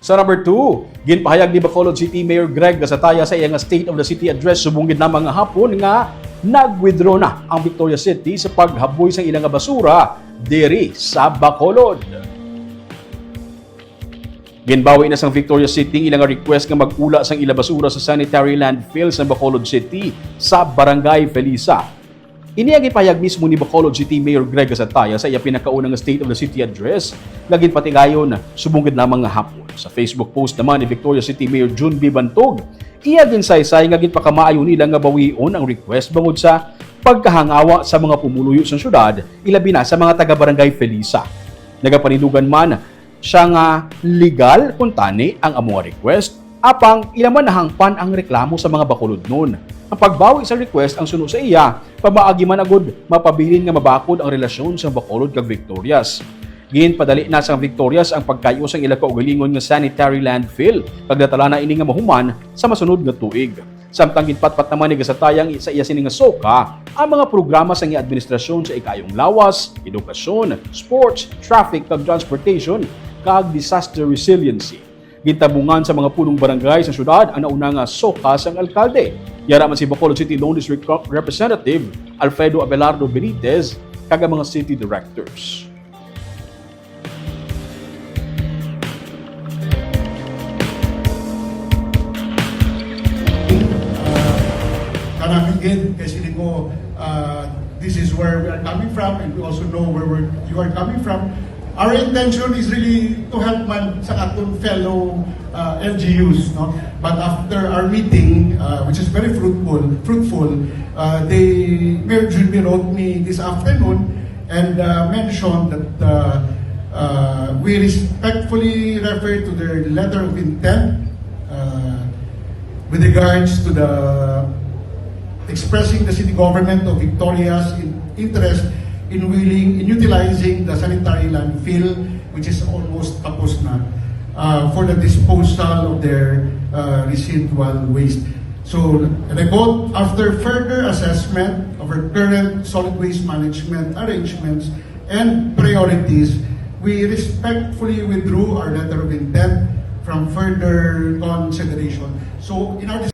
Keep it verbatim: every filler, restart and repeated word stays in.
Sa number two, ginpahayag ni Bacolod City Mayor Greg Gasataya sa iya nga State of the City Address subong gid lamang nga hapon nga nag-withdraw na ang Victoria City sa paghaboy sang ila nga basura diri sa Bacolod. Ginbawi na sang Victoria City ang ila nga request nga mag-ula sang ila basura sa sanitary landfill sa Bacolod City sa Barangay Felisa. Ini ang ipahayag mismo ni Bacolod City Mayor Greg Gasataya sa iya pinakauna nga State of the City Address nga ginpatigayon subong gid lamang nga hapon. Sa Facebook post naman ni Victoria City Mayor Jun B. Bantog, iya ginsaysay nga ginpakamaayo nila nga bawion ang request bangod sa pagkahangawa sa mga pumuluyo sa syudad, ilabi na sa mga taga Barangay Felisa. Nagapanindugan man siya nga legal kuntani ang amo nga request, apang ila man nahangpan ang reklamo sa mga Bacolodnon. Ang pagbawi sa request ang suno sa iya, pamaagi man agud mapabilin nga mabakod ang relasyon sa Bacolod kag Victorias. Ginpadali na sang Victorias ang pagkayo sang ila kaugalingon nga sanitary landfill, kag natala na ini nga mahuman sa masunod nga tuig. Samtang ginpatpat naman ni Gasataya ang sa iya sini nga SOCA ang mga programa sang iya administrasyon sa ikaayong lawas, edukasyon, sports, traffic kag transportation, kag disaster resiliency. Gintabungan sa mga punong barangay sa syudad ang nauna nga SOCA sang alkalde. Yara man si Bacolod City Lone District Rep-, Representative Alfredo Abelardo Benitez kag ang mga city directors. Kanami gid kay siling ko, uh, this is where we are coming from, and we also know where we're, you are coming from. Our intention is really to help man sa aton fellow uh, L G Us, no? But after our meeting, uh, which is very fruitful, fruitful, uh, they, Mayor Jun B wrote me this afternoon and uh, mentioned that uh, uh, we respectfully refer to their letter of intent uh, with regards to the expressing the city government of Victoria's in- interest in willing in utilizing the sanitary landfill, which is almost tapos na, uh, for the disposal of their uh, residual waste. So, and I quote, after further assessment of our current solid waste management arrangements and priorities, we respectfully withdrew our letter of intent from further consideration. So, in our